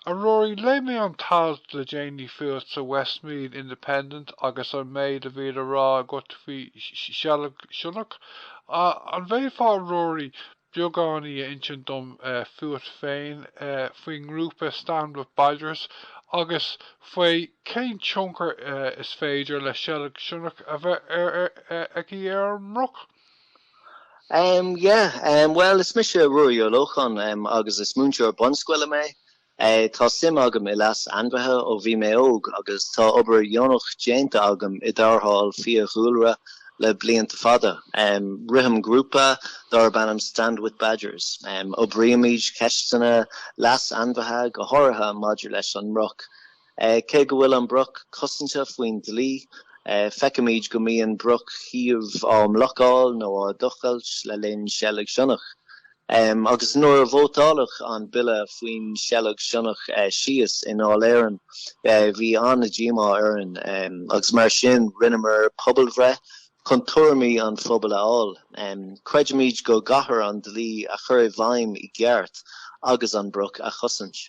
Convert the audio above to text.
A Ruairí, léigh mé an t-alt le déanaí fút sa Westmeath Independent agus an méid a bhí le rá agat faoi sheilg sionnach. An bhféadfá, a Ruairí, beagáinín a insint dom fút féin, faoin ngrúpa Stand With Badgers agus faoi cén tionchar is féidir le seilg sionnach a bheith aici ar an mbroc? Um yeah um bhuel is mise Ruairí Ó Lócháin um agus is múinteoir bunscoile mé. Eh tá suim agam i leas ainmhithe ó bhí mé óg agus tá obair dheonach déanta agam i dtarrtháil fiadhúlra le blianta fada. Um rithim grúpa darb ainm Stand With Badgers. Um oibrímid ceisteanna leas ainmhithe go háirithe maidir leis an mbroc. Cé go bhfuil an broc cosanta faoin dlí, feicimid go mbíonn broic shuímh á mblocáil nó á dtochailt le linn seilg sionnach. Agus nuair a vótáladh an bille faoin seilg sionnach síos i nDáil Éireann, bhí an-díomá orainn agus mar sin rinneamar pobalbhreith chun tuairimí an phobail a fháil. Creidimid go gcaithfear an dlí a chur i bhfeidhm i gceart agus an broc a chosaint.